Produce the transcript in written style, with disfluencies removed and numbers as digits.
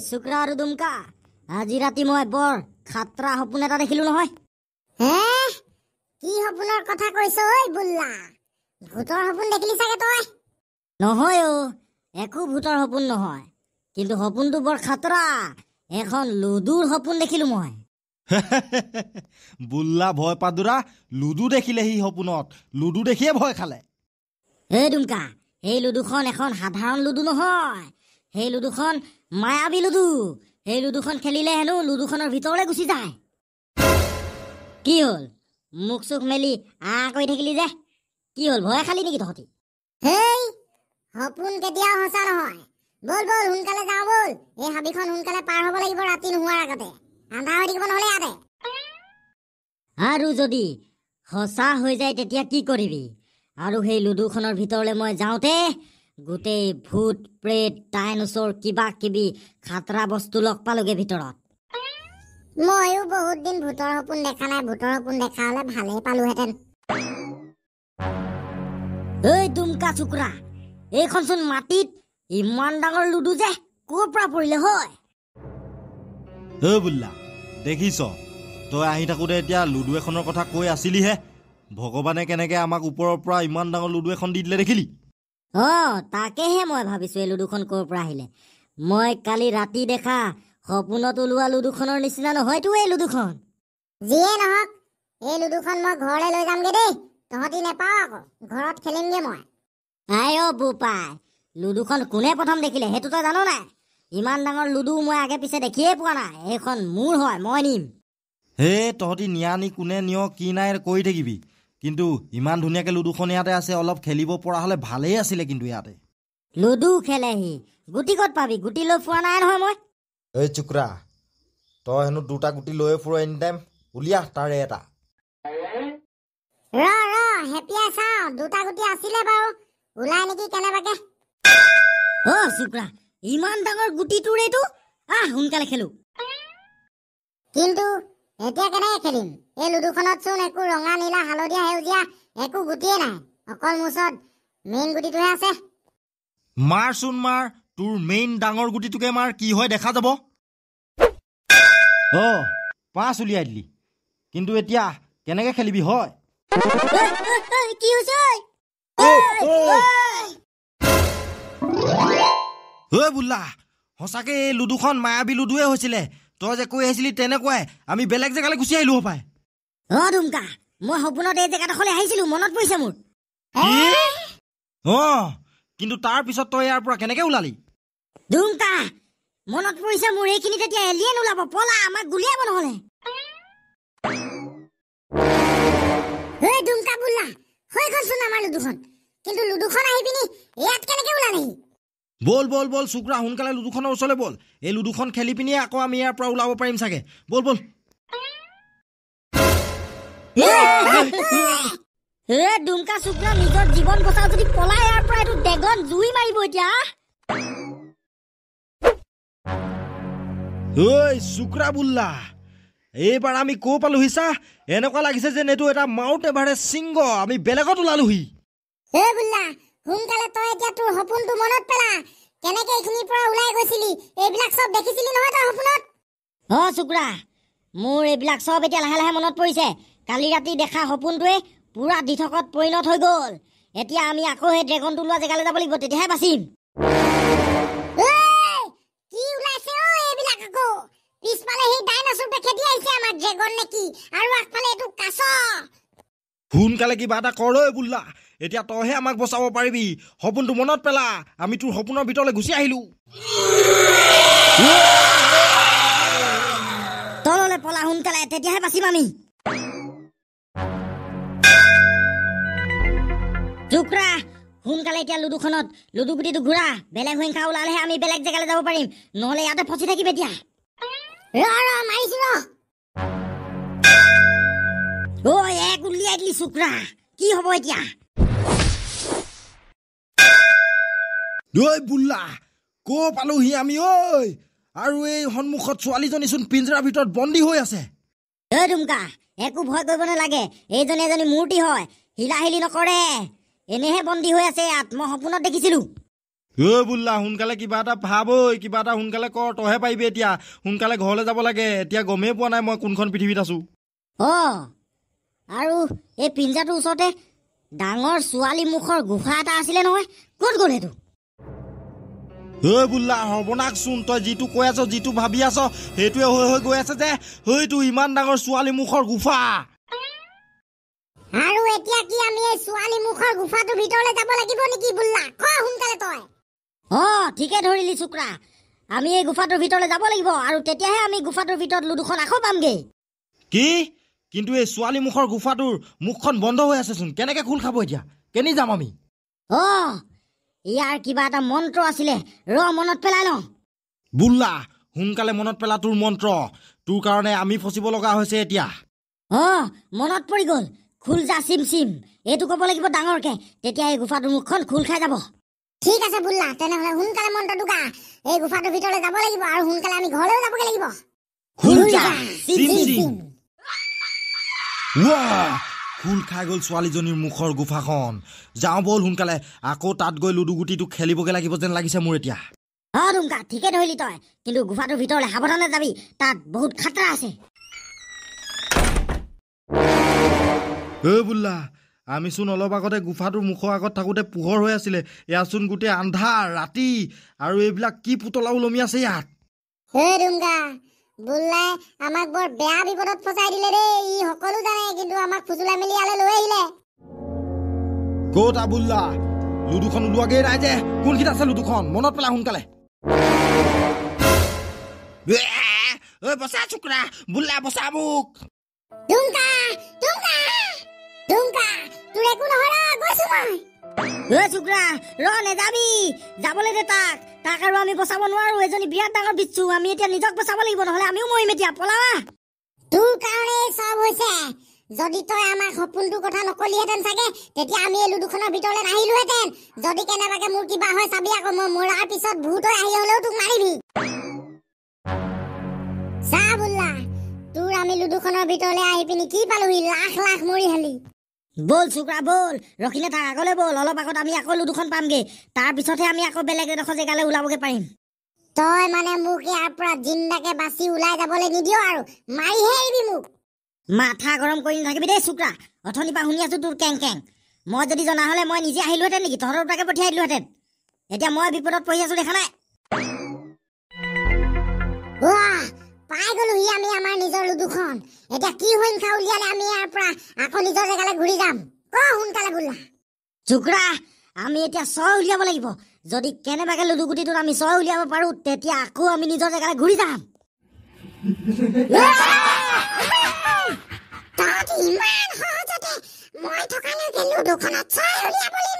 শুক্ৰা আৰু দুমকা, আজি ৰাতি মই বৰ খাতৰা সপোন এটা দেখিলো নহয়। হে, কি সপোনৰ কথা কৈছ ঐ বুল্লা? ভূতৰ সপোন দেখিলি চাগে তই? নহয় অ', একো ভূতৰ সপোন নহয়, কিন্তু সপোনটো বৰ খাতৰা। এখন লুডুৰ সপোন দেখিলো মই। বুল্লা ভয় পাদুৰা, লুডু দেখিলে সি সপোনত, লুডু দেখিয়ে ভয় খালে। এই দুমকা, সেই লুডুখন এখন সাধাৰণ লুডু নহয়, সেই লুডুখন মায়াবী লুডু। সেই লুডুখন খেলিলে হেনো লুডুখনৰ ভিতৰলৈ গুচি যায়। কি হ'ল, মুখ চুখ মেলি আ কৰি থাকিলি যে, কি হ'ল, ভয় খালি নেকি তহঁতি? হেই, সপোন কেতিয়াও সঁচা নহয়। ব'ল ব'ল সোনকালে যাওঁ ব'ল, এই হাবিখন সোনকালে পাৰ হ'ব লাগিব ৰাতি নোহোৱাৰ আগতে, আন্ধাৰ হৈ থাকিব নহ'লে ইয়াতে। আৰু যদি সঁচা হৈ যায় তেতিয়া কি কৰিবি? আৰু সেই লুডুখনৰ ভিতৰলৈ মই যাওঁতে গোটেই ভূত প্ৰেত ডাইনোছৰ কিবা কিবি খাতৰা বস্তু লগ পালোগে ভিতৰত। ময়ো বহুত দিন ভূতৰ সপোন দেখা নাই, ভূতৰ সপোন দেখা হ'লে ভালেই পালোহেঁতেন। ঐ দুমকা চুকৰা, এইখনচোন মাটিত ইমান ডাঙৰ লুডু যে ক'ৰ পৰা পৰিলে হয়? ঐ বুল্লা, দেখিছ তই আহি থাকোঁতে এতিয়া লুডু এখনৰ কথা কৈ আছিলিহে, ভগৱানে কেনেকে আমাক ওপৰৰ পৰা ইমান ডাঙৰ লুডু এখন দি দিলে দেখিলি? অ, তাকেহে মই ভাবিছো এই লুডুখন ক'ৰ পৰা আহিলে। মই কালি ৰাতি দেখা সপোনত ওলোৱা লুডুখনৰ নিচিনা নহয়তো এই লুডুখন। যিয়ে নহওক, এই লুডুখন মই ঘৰলৈ লৈ যামগে দেই, তহঁতি নেপাওঁ আকৌ, ঘৰত খেলিমগে মই। আই অ বোপাই, লুডুখন কোনে প্ৰথম দেখিলে সেইটো তই জান নাই? ইমান ডাঙৰ লুডু মই আগে পিছে দেখিয়ে পোৱা নাই। এইখন মোৰ হয়, মই নিম। হে তহঁতি নিয়া নি কোনে নিয় কি নাই কৰি থাকিবি, কিন্তু ইমান ধুনীয়াকে লুডুখন ইয়াতে আছে, অলপ খেলিব পৰা হ'লে ভালেই আছিলে। কিন্তু ইয়াতে লুডু খেলেহি, গুটি ক'ত পাবি? গুটি লৈ ফুৰা নাই নহয় মই। ঐ চুকৰা, তই হেনো দুটা গুটি লৈয়ে ফুৰ এনি টাইম, উলিয়া তাৰে এটা। ৰ ৰ হেপিয়াই চাওঁ, দুটা গুটি আছিলে বাৰু, ওলাই নেকি কেনেবাকে। অ চুকৰা, ইমান ডাঙৰ গুটি তোৰ এইটো, আহ সোনকালে খেলো। কিন্তু এতিয়া কেনেকে খেলিম? এই লুডুখনত চোন একো ৰঙা নীলা হালধীয়া সেউজীয়া একো গুটিয়ে নাই, অকল মোৰ ওচৰত মেইন গুটিটোহে আছে। মাৰচোন মাৰ, তোৰ মেইন ডাঙৰ গুটিটোকে মাৰ, কি হয় দেখা যাব। অ 5 উলিয়াই দিলি, কিন্তু এতিয়া কেনেকে খেলিবি হয়? কি হৈছে? ঐ বুল্লা, সঁচাকে এই লুডুখন মায়াবী লুডুৱে হৈছিলে, তই যে কৈ আহিছিলি তেনেকুৱাই, আমি বেলেগ জেগালৈ গুচি আহিলো হপায়। অ দুমকা, মই সপোনত এই জেগাডোখৰলৈ আহিছিলো, মনত পৰিছে মোৰ। অ কিন্তু তাৰ পিছত তই ইয়াৰ পৰা কেনেকে ওলালি? দুমকা, মনত পৰিছে মোৰ, এইখিনি তেতিয়া এলিয়েন ওলাব, পলা আমাক গুলিয়াব নহ'লে। ঐ দুমকা বুল্লা, হৈ গ'লচোন আমাৰ লুডুখন, কিন্তু লুডুখন আহি পিনি ইয়াত কেনেকে ওলালেহি? ব'ল ব'ল ব'ল চুকৰা, সোনকালে লুডুখনৰ ওচৰলৈ ব'ল, এই লুডুখন খেলি পিনিয়ে আকৌ আমি ইয়াৰ পৰা ওলাব পাৰিম চাগে। ব'ল ব'ল। এ দুমকা চুকৰা, নিজৰ জীৱন বচাও যদি পলাই ইয়াৰ পৰা, এইটো ড্ৰেগন জুই মাৰিব এতিয়া। ঐ চুকৰা বুল্লা, এইবাৰ আমি ক'ৰ পালোহি চা, এনেকুৱা লাগিছে যেন এইটো এটা মাউণ্ট এভাৰেষ্ট শৃংগ, আমি বেলেগত ওলালোহি। ঐ বুল্লা, সোনকালে তই এতিয়া তোৰ সপোনটো মনত পেলা, কেনেকে এইখিনিৰ পৰা ওলাই গৈছিলি, এইবিলাক চব দেখিছিলি নহয় তই সপোনত? অ চুকৰা, মোৰ এইবিলাক চব এতিয়া লাহে লাহে মনত পৰিছে। কালি ৰাতি দেখা সপোনটোৱে পুৰা দিঠকত পৰিণত হৈ গ'ল। এতিয়া আমি আকৌ সেই ড্ৰেগনটো ওলোৱা জেগালৈ যাব লাগিব, তেতিয়াহে বাচিম। কি ওলাইছে অ এইবিলাক আকৌ? পিছফালে সেই ডাইনোছৰটোৱে খেদি আহিছে আমাক, ড্ৰেগন নেকি, আৰু আগফালে এইটো কাছ। সোনকালে কিবা এটা কৰ ঐ বুল্লা, এতিয়া তইহে আমাক বচাব পাৰিবি। সপোনটো মনত পেলা, আমি তোৰ সপোনৰ ভিতৰলৈ গুচি আহিলো। তললৈ পলা সোনকালে, তেতিয়াহে বাচিম আমি। চুকৰা, সোনকালে এতিয়া লুডুখনত লুডু গুটিটো ঘূৰা, বেলেগ সংখ্যা ওলালেহে আমি বেলেগ জেগালৈ যাব পাৰিম, নহ'লে ইয়াতে ফচি থাকিম এতিয়া। ৰ ৰ মাৰিছো ৰ। ঐ এক উলিয়াই দিলি চুকৰা, কি হ'ব এতিয়া? ঐ বুল্লা, ক'ৰ পালোহি আমি ঐ? আৰু এই সন্মুখত ছোৱালীজনীচোন পিঞ্জৰাৰ ভিতৰত বন্দী হৈ আছে। ঐ দুমকা, একো ভয় কৰিব নালাগে, এইজনী এজনী মূৰ্তি হয়, হিলাহিলি নকৰে, এনেহে বন্দী হৈ আছে ইয়াত, মই সপোনত দেখিছিলো। ঐ বুল্লা, সোনকালে কিবা এটা ভাব ঐ, কিবা এটা সোনকালে কৰ, তইহে পাৰিবি এতিয়া। সোনকালে ঘৰলৈ যাব লাগে, এতিয়া গমেই পোৱা নাই মই কোনখন পৃথিৱীত আছো। অঁ, আৰু এই পিঞ্জাটোৰ ওচৰতে ডাঙৰ ছোৱালী মুখৰ গুফা এটা আছিলে নহয়, ক'ত গ'ল সেইটো? ঐ বুল্লা, সৰ্বনাশচোন, তই যিটো কৈ আছ, যিটো ভাবি আছ, সেইটোৱে হৈ হৈ গৈ আছে যে। সেইটো ইমান ডাঙৰ ছোৱালী মুখৰ গুফা। আৰু এতিয়া কি আমি এই ছোৱালী মুখৰ গুফাটোৰ ভিতৰলৈ যাব লাগিব নেকি বুল্লা? ক সোনকালে তই। অঁ, ঠিকে ধৰিলি চুক্ৰা, আমি এই গুফাটোৰ ভিতৰলৈ যাব লাগিব আৰু তেতিয়াহে আমি গুফাটোৰ ভিতৰত লুডুখন আকৌ পামগৈ। কি? কিন্তু এই ছোৱালী মুখৰ গুফাটোৰ মুখখন বন্ধ হৈ আছেচোন, কেনেকে খোল খাব এতিয়া? কেনি যাম আমি? অঁ, ইয়াৰ কিবা এটা মন্ত্ৰ আছিলে, ৰ মনত পেলাই লওঁ। বুল্লা, সোনকালে মনত পেলা তোৰ মন্ত্ৰ, তোৰ কাৰণে আমি ফচিব লগা হৈছে এতিয়া। অঁ, মনত পৰি গ'ল, খোল যা চিম চিম, এইটো ক'ব লাগিব ডাঙৰকে, তেতিয়া এই গুফাটোৰ মুখখন খোল খাই যাব। ঠিক আছে বুল্লা, তেনেহ'লে সোনকালে মন্ত্ৰটো গা। এই গুফাটোৰ ভিতৰলৈ যাব লাগিব আৰু সোনকালে আমি ঘৰলৈও যাবগৈ লাগিব। খোল যা চিম চিম। খোল খাই গ'ল ছোৱালীজনীৰ মুখৰ গুফাখন। যাওঁ ব'ল সোনকালে, আকৌ তাত গৈ লুডু গুটিটো খেলিবগৈ লাগিব যেন লাগিছে মোৰ এতিয়া। অঁ ডুমকা, ঠিকে ধৰিলি তই, কিন্তু গুফাটোৰ ভিতৰলৈ সাৱধানে যাবি, তাত বহুত খাতৰা আছে। ঐ বুল্লা, আমিচোন অলপ আগতে গুফাটোৰ মুখৰ আগত থাকোঁতে পোহৰ হৈ আছিলে, ইয়াতচোন গোটেই আন্ধাৰ ৰাতি, আৰু এইবিলাক কি পুতলা ওলমি আছে ইয়াত। হে ডুমকা, বুল্লাই আমাক বৰ বেয়া বিপদত ফচাই দিলে দেই। ই সকলো জানে, কিন্তু আমাক ফুচুলাই মেলি ইয়ালৈ লৈ আহিলে। ক'ত বুল্লা, লুডুখন ওলোৱাগৈ নাই যে, কোনখিনিত আছে লুডুখন? মনত পেলা সোনকালে। ঐ বচা চুকৰা, বুল্লা বচা মোক। ডুমকা, ডুমকা, ডুমকা, তোৰ একো নহয় ৰ, গৈছো মই। ঐ চুকৰা, ৰ নেযাবি, যাবলৈ দে তাক, তাক আৰু আমি বচাব নোৱাৰো, এজনী বিৰাট ডাঙৰ বিচ্ছু, আমি এতিয়া নিজক বচাব লাগিব, নহ'লে আমিও মৰিম এতিয়া। পলাৱা। তোৰ কাৰণে চব হৈছে, যদি তই আমাক সপোনটোৰ কথা নকলিহেঁতেন চাগে, তেতিয়া আমি এই লুডুখনৰ ভিতৰলৈ নাহিলোহেঁতেন। যদি কেনেবাকে মোৰ কিবা হয় চাবি আকৌ, মই মৰাৰ পিছত ভূত হৈ আহি হ'লেও তোক মাৰিবি। চা বুল্লা, তোৰ আমি লুডুখনৰ ভিতৰলৈ আহি পিনি কি পালোহি, লাখ লাখ মৰিহালি। ব'ল চুকৰা ব'ল, ৰখি নাথাক, আগলৈ ব'ল, অলপ আগত আমি আকৌ লুডুখন পামগৈ, তাৰপিছতহে আমি আকৌ বেলেগ এডোখৰ জেগালৈ ওলাবগৈ পাৰিম। তই মানে মোক ইয়াৰ পৰা জিন্দাকে বাচি ওলাই যাবলৈ নিদিয় আৰু, মাৰিহে এৰিবি মোক। মাথা গৰম কৰি নাথাকিবি দেই চুকৰা, অথনিৰ পৰা শুনি আছো তোৰ কেং কেং। মই যদি জনা হ'লে মই নিজে আহিলোহেঁতেন নেকি, তহঁতৰ দুটাকে পঠিয়াই দিলোহেঁতেন। এতিয়া মই বিপদত পৰি আছো দেখা নাই? পাই গ'লোহি আমি আমাৰ নিজৰ লুডুখন। এতিয়া কি সংখ্যা উলিয়ালে আমি ইয়াৰ পৰা আকৌ নিজৰ জেগালৈ ঘূৰি যাম? ক সোনকালে বুল্লা। চুকৰা, আমি এতিয়া 6 উলিয়াব লাগিব, যদি কেনেবাকে লুডু গুটিটোত আমি 6 উলিয়াব পাৰো, তেতিয়া আকৌ আমি নিজৰ জেগালৈ ঘূৰি যাম। তহঁতি ইমান সহজতে মই থকালৈকে লুডুখনত 6 উলিয়াবলৈ